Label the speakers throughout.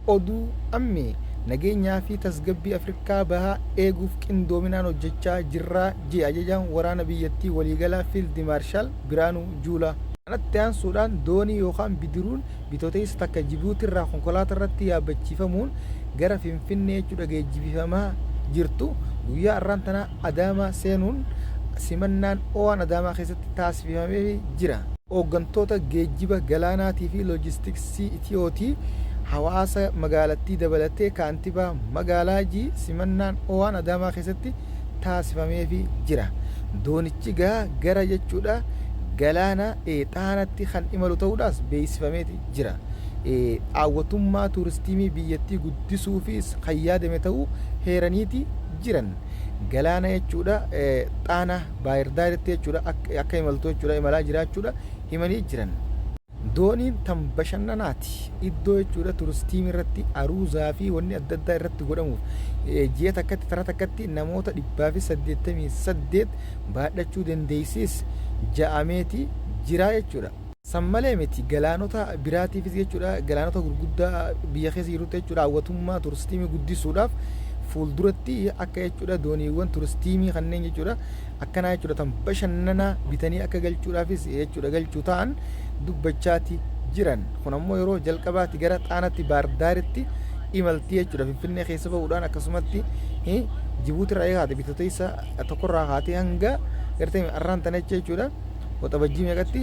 Speaker 1: Oduu Ammee, Nageenyaa fi tasgabbii Afrikaa Bahaa eeguuf qindoominaan hojjechaa jirra jee Ajajaan Waraana biyyattii waliigalaa Fiild Maarshaal Biraanuu Juulaa. Kanatti aansuudhaan doonii yookaan bidiruun Bitootessa takka Jibuutirraa konkolaatarratti yaabbachiifamuun gara Finfinnee jechuudha geejjibifamaa jirtu guyyaa arraan tanaa Adaamaa seenuun simannaan oo'aan Adaamaa keessatti taasififameefi jira. Hooggantoota geejjiba galaanaatii fi loojistiksii Itiyootii, hawaasa magaalattii dabalatee kaantibaa magaalaa G simannaan oo'aan Adaamaa keessatti taasifameefi jira. Doonichi gaa gara jechuudha galaana Xaanaatti kan imalu ta'uudhaas beeksifameeti jira. Hawwatummaa tuuristiimii biyyattii guddisuufiis kan yaadame ta'uu heeraniiti jiran. Galaana jechuudha Xaanaa Baahirdaaritti jechuudha akka imaltu jechuudha imalaa jiraachuudha himanii jiran. Dooniin tan bashannanaati. Iddoo jechuudha turistiimii irratti aruuzaa fi wanni adda addaa irratti godhamuuf ji'a takkatti tara takkatti namoota 188 baadhachuu dandeessiis ja'ameeti jira jechuudha. San malee miti, galaanota biraatiifis jechuudha, galaanota gurguddaa biyya keessa jirutti jechuudha, hawwatummaa turistiimii guddisuudhaaf fuulduratti akka jechuudha dooniiwwan turistiimii kanneen jechuudha akkanaa jechuudha tan bashannanaa bitanii akka galchuudhaafis jechuudha galchuu ta'an dubbachaati jiran. Kun ammoo yeroo jalqabaati gara Xaanatti Baardaaritti imaltii jechuudha, Finfinnee keessa ba'uudhaan akkasumatti Jibuuti irraa kaate Bitootessa tokkorraa kaatee hanga gartee arraan tana jechuudha. Waxabajjii meeqatti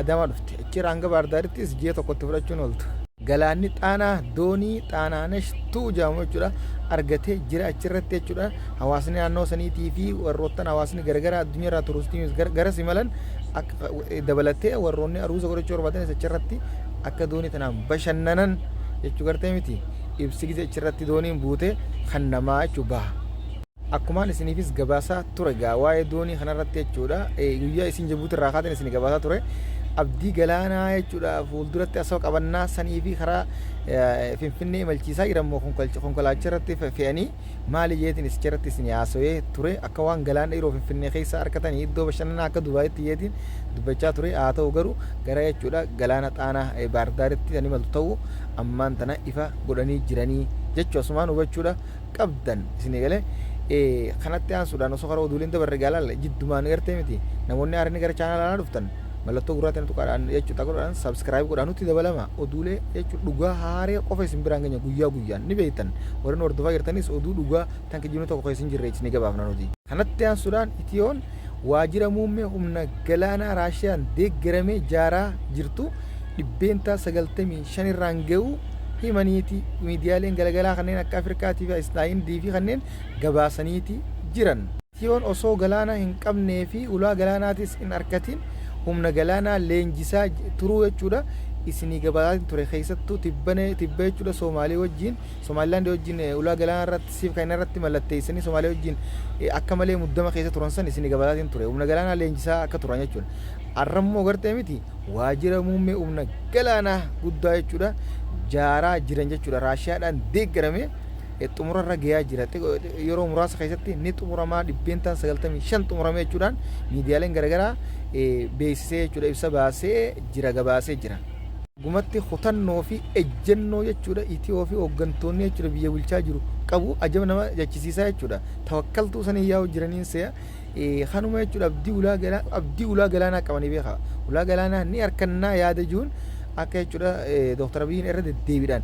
Speaker 1: Adaamaa dhufte. Achirraa hanga Baardaarittis ji'a tokkotti fudhachuun ooltu. Galaanni Xaanaa doonii Xaanaanesh 2 jedhamu jechuudha argatee jira achirratti jechuudha. Hawaasni naannoo saniitii fi warroottan hawaasni garagaraa addunyaarraa turistiin garas imalan akka dabalatee warroonni aruuza godhachuu barbaadanis achirratti akka doonii tanaan bashannanan jechuu gartee miti. Ibsi gizee achirratti dooniin buute kan namaa jechuu baha. Akkumaan isiniifis gabaasaa ture gaa waa'ee doonii kanarratti jechuudha. Guyyaa isin Jabuuti irraa kaatan isin gabaasaa ture. Abdii galaanaa jechuudha fuulduratti asoo qabannaa sanii fi karaa Finfinnee imalchiisaa jiran moo konkolaacha irratti fe'anii maali jeetiin isicha irratti isin haasawee ture, akka waan galaana yeroo Finfinnee keessa harkatanii iddoo bashannanaa akka Dubaayitti jeetiin dubbachaa ture. Haa ta'u garuu gara jechuudha galaana Xaanaa Baardaaritti kan imaltu ta'uu ammaan tana ifa godhanii jiranii jechuu asumaan hubachuudha qabdan isinii galee. Kanatti aansuudhaan osoo karaa oduuleen dabarre gaalaal jiddumaan gartee miti, namoonni haaraan gara chaanaalaa dhuftan mallattoo gurraatiin tuqaadhaan jechuudha godhaan subscribe godhaan nutti dabalama. Oduulee jechuun dhugaa haaree qofa isin biraan ganya guyyaa guyyaan ni beektan. Warreen hordofaa jirtanis oduu dhugaa tan kijibni tokko keessa hin jirre isin gabaafna nuti. Kanatti aansuudhaan Itiyoon waajjira muummee humna galaanaa Raashiyaan deeggaramee jaaraa jirtu 95% irraan ga'uu himaniiti miidiyaaleen galagalaa kanneen akka Afrikaatii fi Ayislaayindii fi kanneen gabaasaniiti jiran. Itiyoon osoo galaana hin qabnee fi ulaa galaanaatis hin arkatin humna galaanaa leenjisaa turuu jechuudha isinii gabaasaatiin ture. Keessattuu tibbana tibba jechuudha Soomaalee wajjin, Somaalilaand wajjin ulaa galaanaa irratti siif kan irratti mallatteessanii Somaalee wajjin akka malee muddama keessa turan san isinii gabaasaatiin ture, humna galaanaa leenjisaa akka turan jechuudha. Arrammoo gartee miti waajjira muummee humna galaanaa guddaa jechuudha jaaraa jiran jechuudha, Raashiyaadhaan deeggarame xumurarra gahaa jira, yeroo muraasa keessatti ni xumuramaa, 95% xumurame jechuudhaan miidiyaaleen garaagaraa beeksisee jechuudha ibsa baasee jira, gabaasee jira. Dhugumatti kutannoo fi ejjennoo jechuudha Itiyoo fi hooggantoonni jechuudha biyya bulchaa jiru qabu ajaba nama jechisiisaa jechuudha. Tawakkaltuu sanii yaa'u jiraniin se'a. Kanuma jechuudha abdii ulaa galaanaa qabanii beeka. Ulaa galaanaa ni harkannaa yaada jiruun akka jechuudha Dooktar Abiyyiin irra deddeebiidhaan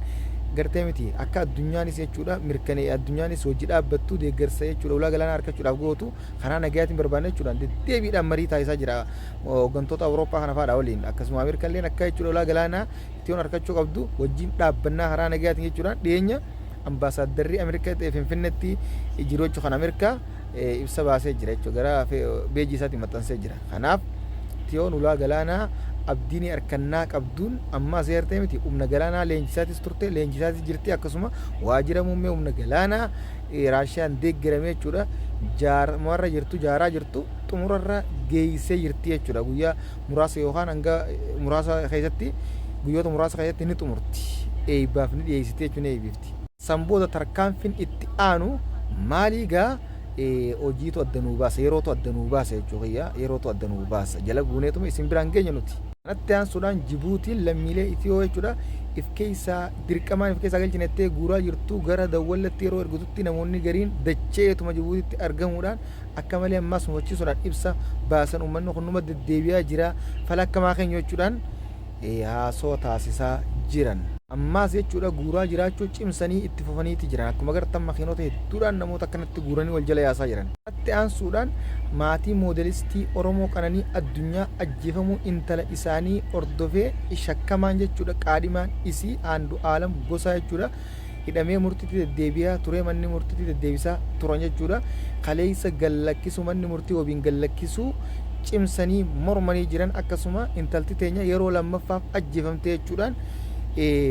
Speaker 1: gartee miti akka addunyaanis jechuudha mirkanee addunyaanis hojii dhaabbattu deeggarsa jechuudha ulaa galaanaa harkachuudhaaf gootu karaa nagayaatiin barbaanne jechuudhaan deddeebiidhaan marii taasisaa jira hooggantoota Awurooppaa kana fa'aadha waliin. Akkasuma Ameerikaan akka jechuudha ulaa galaanaa Itiyoon harkachuu qabdu wajjin dhaabbannaa karaa nagayaatiin jechuudhaan dhiyeenya ambaasaaddarri Ameerikaa ta'e Finfinneetti jiru jechuu kan Ameerikaa ibsa baasee jira jechuudha, gara beejii isaatiin maxxansee jira. Kanaaf Itiyoon ulaa galaanaa abdiin harkannaa qabduun ammaas eertee miti humna galaanaa leenjisaatis turte, leenjisaatis jirti. Akkasuma waajjira muummee humna galaanaa Raashiyaan deeggarame jechuudha jaarmarra jirtu jaaraa jirtu xumurarra geessee jirti jechuudha. Guyyaa muraasa yookaan hanga muraasa keessatti, guyyoota muraasa keessatti ni xumurti, eebbaaf ni dhiyeessiti jechuun ni eebbifti. San booda tarkaanfiin itti aanu maalii gaa hojiitu adda nuu baasa, yerootu adda nuu baasa jechuu kiyya, yerootu adda nuu baasa, jala buuneetuma isin biraan geenya nuti. Kanatti aansuudhaan Jibuutiin lammiilee Itiyoo jechuudha if keessaa dirqamaan if keessaa galchinettee guuraa jirtu gara Dawwallatti yeroo ergitutti namoonni gariin dacheetuma Jibuutitti argamuudhaan akka malee ammaas mufachiisuudhaan ibsa baasan. Uummanni kun numa deddeebi'aa jira, fala akkamaa keenya jechuudhaan haasoo taasisaa jiran. Ammaas jechuudha guuraa jiraachuu cimsanii itti fufaniiti jiran. Akkuma agartan makiinota hedduudhaan namoota akkanatti guuranii wal jala yaasaa jiran. Itti aansuudhaan maatii moodelistii Oromoo Qananii Addunyaa ajjeefamuu intala isaanii hordofee shakkamaan jechuudha qaadhimaan isii Aandu'aalam Gosaa jechuudha hidhamee murtiitti deddeebi'aa ture, manni murtiitti deddeebisaa turan jechuudha. Kaleessa gad lakkisu, manni murtii wabiin gad lakkisuu cimsanii mormanii jiran. Akkasuma intalti teenya yeroo lammaffaaf ajjeefamte jechuudhaan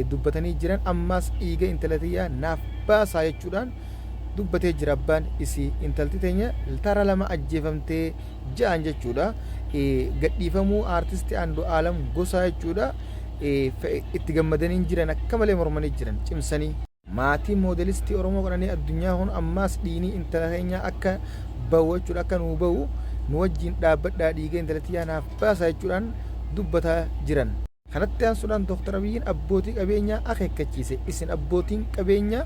Speaker 1: dubbatanii jiran. Ammaas dhiiga intala tiyyaa naaf baasaa jechuudhaan dubbatee jira abbaan isii. Intalti teenya tara lama ajjeefamtee ja'an jechuudha. Gadhiifamuu aartisti Andu'aalam Gosaa jechuudha itti gammadanii jiran, akka malee mormanii jiran cimsanii. Maatiin moodelistii Oromoo Qananii Addunyaa kun ammaas dhiigni intala keenyaa akka bahu jechuudha, akka nuu bahu nu wajjin dhaabbadhaa, dhiiga intala tiyyaa naaf baasaa jechuudhaan dubbataa jiran. Kanatti aansuudhaan Dooktar Abiyyiin abbootii qabeenyaa akeekkachiise. Isin abbootiin qabeenyaa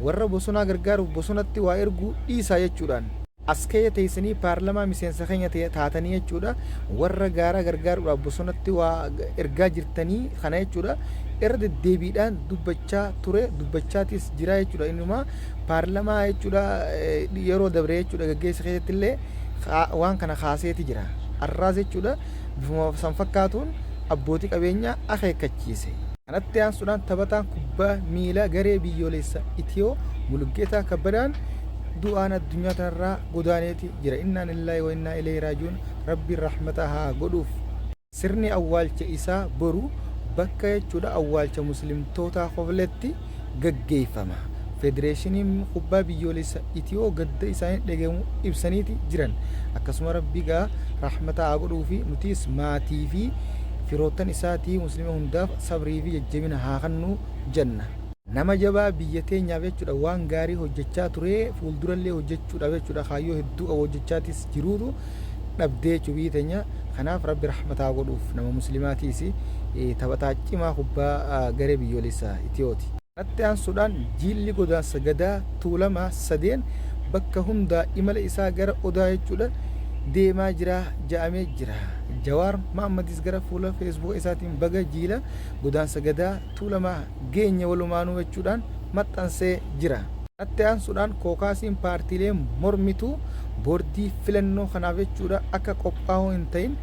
Speaker 1: warra bosonaa gargaaruuf bosonatti waa erguu dhiisaa jechuudhaan. As keessa teessanii paarlamaa miseensa keenya taatanii jechuudha warra gaaraa gargaaruudhaaf bosonatti waa ergaa jirtanii kana jechuudha irra deddeebiidhaan dubbachaa ture, dubbachaatis jira jechuudha. Innumaa paarlamaa jechuudha yeroo dabre jechuudha gaggeessa keessatti illee waan kana kaaseeti jira. Har'aas jechuudha bifuma san fakkaatuun abbootii qabeenyaa akeekkachiise. Kanatti aansuudhaan taphataan kubbaa miilaa garee biyyoolessa Itiyoo Mulugeetaa Kabbadaan du'aan addunyaa tanarraa godaaneeti jira. Innaa lillaahi wa innaa ilayhi raaji'uun, Rabbiin rahmata haa godhuuf. Sirni awwaalcha isaa boru bakka jechuudha awwaalcha muslimtootaa Kofletti gaggeeffama. Federeeshiniin kubbaa biyyoolessa Itiyoo gadda isaanii dhagahamu ibsaniiti jiran. Akkasuma Rabbi gaa rahmata haa godhuufi, nutiis maatii fi firoottan isaatii muslima hundaaf sabrii fi jajjabina haa kannu janna. Nama jabaa biyya teenyaaf jechuudha waan gaarii hojjechaa turee, fuuldurallee hojjechuudhaaf jechuudha kaayyoo hedduu qabu hojjechaatis jiruutu dhabdee jechuu biyyi teenya. Kanaaf Rabbi rahmata haa godhuuf. Nama muslimaatiis, taphataa cimaa kubbaa garee biyyoolessa Itiyooti. Kanatti aansuudhaan jiilli godaansa Gadaa Tuulamaa sadeen bakka hundaa imala isaa gara Odaa jechuudha deemaa jira ja'amee jira. Jawaar Mahammadis gara fuula Feesbuuka isaatiin baga jiila godaansa Gadaa Tuulamaa geenye walumaanuu jechuudhaan maxxansee jira. Kanatti aansuudhaan kookaasiin paartiilee mormituu boordii filannoo kanaaf jechuudha akka qophaa'oo hin ta'in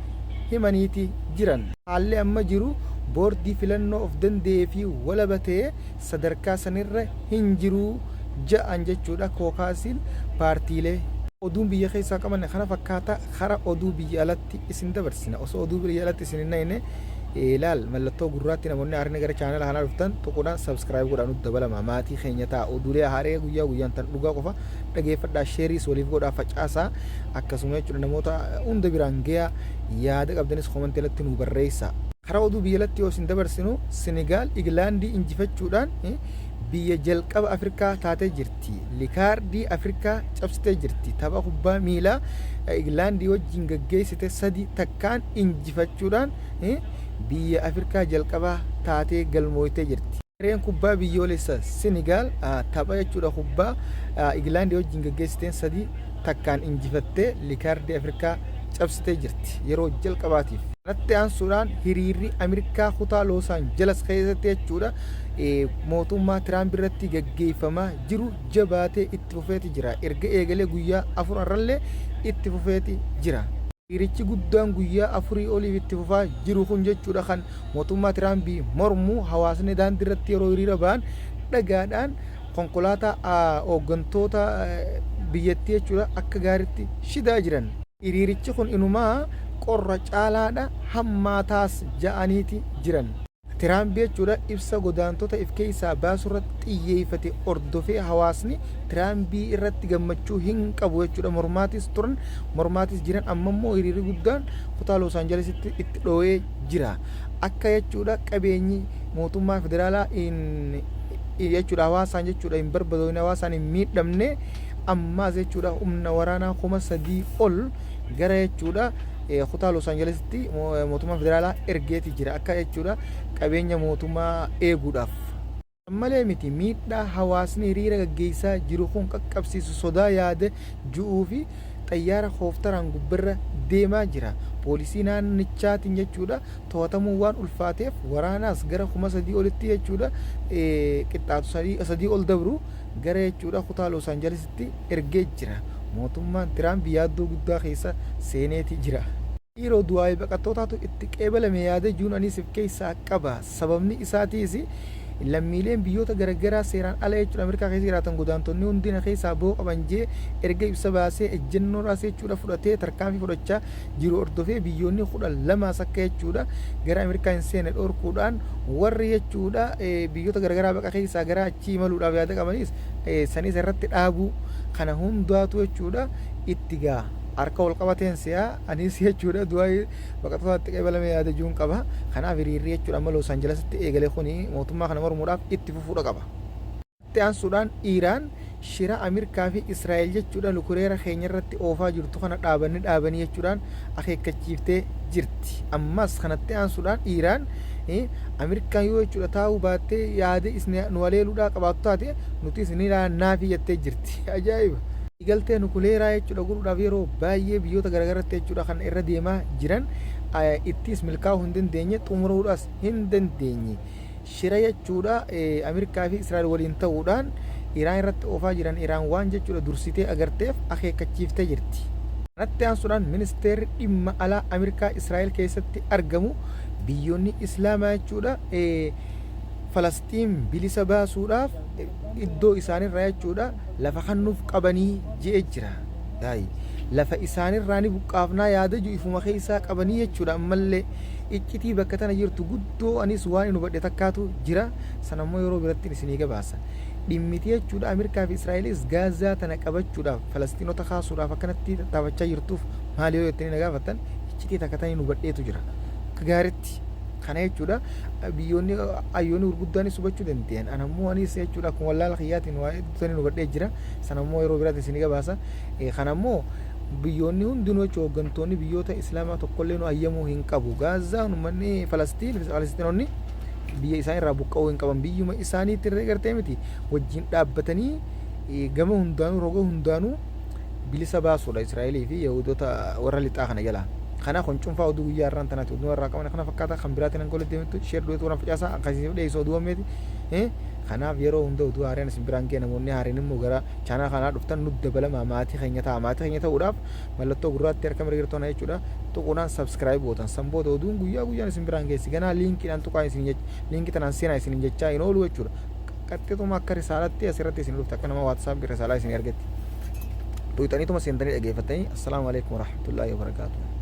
Speaker 1: himaniiti jiran. Haalli amma jiru boordii filannoo of danda'ee fi walaba ta'e sadarkaa sanirra hin jiru ja'an jechuudha kookaasiin paartiilee. Oduun biyya keessaa qabanne kana fakkaata. Kara oduu biyya alatti isin dabarsina. Osoo oduu biyya alatti isin hin naqne, ilaal mallattoo gurraatti namoonni haarni gara chaanala kanaa dhuftan tuquudhaan subscribe godhaa nutti dabalama, maatii keenya ta'a. Oduulee haaree guyyaa guyyaan tan dhugaa qofa dhageeffadhaa, sheeriis waliif godhaa, facaasaa, akkasuma jechuudha namoota hunda biraan gayaa. Yaada qabdanis komantii alatti nu barreessaa. Karaa oduu biyya alatti yoo isin dabarsinu, Senegaal Igilaandii injifachuudhaan biyya jalqaba Afrikaa taatee jirti. Rikaardii Afrikaa cabsitee jirti. Tapha kubbaa miilaa Igilaandii wajjin gaggeessite 3-1n injifachuudhaan biyya Afrikaa jalqabaa taatee galmooytee jirti. Gareen kubbaa biyyoolessa Senegaal tapha jechuudha kubbaa Igilaandii wajjin gaggeessiteen 3-1n injifattee rikaardii Afrikaa cabsitee jirti yeroo jalqabaatiif. Kanatti aansuudhaan hiriirri Ameerikaa kutaa Loos Angeles keessatti jechuudha mootummaa Tiraamp irratti gaggeeffamaa jiru jabaatee itti fufeeti jira. Erga eegalee guyyaa 4 har'allee itti fufeeti jira. Hiriirichi guddaan guyyaa afurii oliif itti fufaa jiru kun jechuudha kan mootummaa Tiraamp mormu. Hawaasni daandii irratti yeroo hiriira ba'an dhagaadhaan konkolaataa hooggantoota biyyattii jechuudha akka gaariitti shidaa jiran. Hiriirichi kun inumaa qorra caalaadha hammaataas ja'aniiti jiran. Tiraamp jechuudha ibsa godaantota if keessaa baasurratti xiyyeeffate hordofee hawaasni Tiraambii irratti gammachuu hin qabu jechuudha, mormaatis turan, mormaatis jiran. Amma immoo hiriirri guddaan kutaa Loos Aanjalesitti itti dhoo'ee jira. Akka jechuudha qabeenyi mootummaa federaalaa jechuudha hawaasaan jechuudha hin barbadoofne, hawaasaan hin miidhamne, ammaas jechuudha humna waraanaa 3000 ol gara jechuudha kutaa Los Angelesitti mootummaan federaalaa ergeeti jira akka jechuudha qabeenya mootummaa eeguudhaaf. Kan malee miti miidhaa hawaasni hiriira gaggeessaa jiru kun qaqqabsiisu sodaa yaada ju'uu fi xayyaara kooftaraan gubbarra deemaa jira. Poolisii naannichaatiin jechuudha to'atamuun waan ulfaateef waraanaas gara 3000 olitti jechuudha qixxaatu 3 ol dabru gara jechuudha kutaa Los Angelesitti ergee jira. Mootummaan Tiraamp yaaddoo guddaa keessa seeneeti jira. Dhiiroo du'aayi baqattootaatu itti qeebalame yaada juun aniis if keessaa qaba. Sababni isaatiis lammiileen biyyoota garagaraa seeraan ala jechuun Ameerikaa keessa jiraatan godaantonni hundi na keessaa bahuu qaban jee erga ibsa baasee ejjennoodhaas jechuudha fudhatee tarkaanfii fudhachaa jiru hordofee biyyoonni 12s akka jechuudha gara Ameerikaa hin seene dhorkuudhaan warri jechuudha biyyoota garagaraa baqa keessaa gara achii imaluudhaaf yaada qabanis sanis irratti dhaabuu kana hundaatu jechuudha itti gaa harka wal qabateen se'a anis jechuudha du'aa baqattootaatti qeebalame yaada juun qaba. Kanaaf hiriirri jechuudha amma Los Angelesitti eegale kuni mootummaa kana mormuudhaaf itti fufuudha qaba. Itti aansuudhaan Iiraan shira Ameerikaa fi Israa'el jechuudha nukuleera keenya irratti oofaa jirtu kana dhaabanni dhaabanii jechuudhaan akeekkachiiftee jirti. Ammas kanatti aansuudhaan Iiraan Ameerikaan yoo jechuudha taa'uu baattee yaada isin nu haleeluudhaa qabaattu taate nuti isin naafi jettee jirti. Ajaa'iba! Waliigaltee nukuleeraa jechuudha godhuudhaaf yeroo baay'ee biyyoota garaagaraatti jechuudha kan irra deemaa jiran ittiis milkaa'uu hin dandeenye, xumuruudhaas hin dandeenye. Shira jechuudha Ameerikaa fi Israa'el waliin ta'uudhaan Iraan irratti oofaa jiran Iraan waan jechuudha dursitee agarteef akeekkachiiftee jirti. Kanatti aansuudhaan ministeerri dhimma alaa Ameerikaa Israa'el keessatti argamu biyyoonni Islaamaa jechuudha Falasxiin bilisa baasuudhaaf iddoo isaanirraa jechuudha lafa kannuuf qabanii je'e jira. Daay lafa isaanirraa ni buqqaafnaa yaada jiru ifuma keessaa qabanii jechuudha. Ammallee iccitii bakka tana jirtu guddoo anis waan hin hubadhe takkaatu jira, sanammoo yeroo birattiin isinii gabaasa. Dhimmiti jechuudha Ameerikaa fi Israa'elis Gaazaa tana qabachuudhaaf Falastiinota kaasuudhaaf akkanatti tattaafachaa jirtuuf maali yoo jettanii na gaafattan, iccitii takka taniin hubadheetu jira. Akka gaaritti kana jechuudha biyyoonni hayyoonni gurguddaanis hubachuu danda'an. An ammoo anis jechuudha akkuma wallaala kiyyaatiin waa hedduu taniin hubadhee jira. Sana ammoo yeroo biraatiin isinii gabaasa. Kana ammoo biyyoonni hundinuu jechuudha hooggantoonni biyyoota Islaamaa tokkollee nu hayyamuu hin qabu. Gaazaan uummanni Falastiin, Falastiinonni biyya isaan irraa buqqa'uu hin qaban. Biyyuma isaaniitti irra gartee miti wajjin dhaabbatanii gama hundaanuu roga hundaanuu bilisa baasuudha Israa'elii fi Yahudoota warra lixaa kana jalaa. Kana kun cunfaa oduu guyyaa har'aan tanaati. Oduu har'aa qaban kana fakkaata. Kan biraatiin hanga walitti deemtu share duetu waan facaasaa akkasiif dhiyeessu oduu ammeeti. Kanaaf yeroo hunda oduu haaraan isin biraan ga'e. Namoonni haaraan immoo gara channel kanaa dhuftan nu dabalamaa, maatii keenya ta'a. Maatii keenya ta'uudhaaf mallattoo gurraatti harka mirga jirtu kana jechuudha tuquudhaan subscribe gootan. San booda oduun guyyaa guyyaan isin biraan geessi. Ganaa liinkiidhaan tuqaa isin jecha liinkii tanaan seenaa isin jechaa hin oolu jechuudha. Qaxxixuma akka risaalatti asirratti isin dhufte, akka nama WhatsApp risaalaa isin argatti. Tuqxaniituma seentanii dhageeffattanii. Assalaamu alaikum warahmatullaahi wabarakaatuh.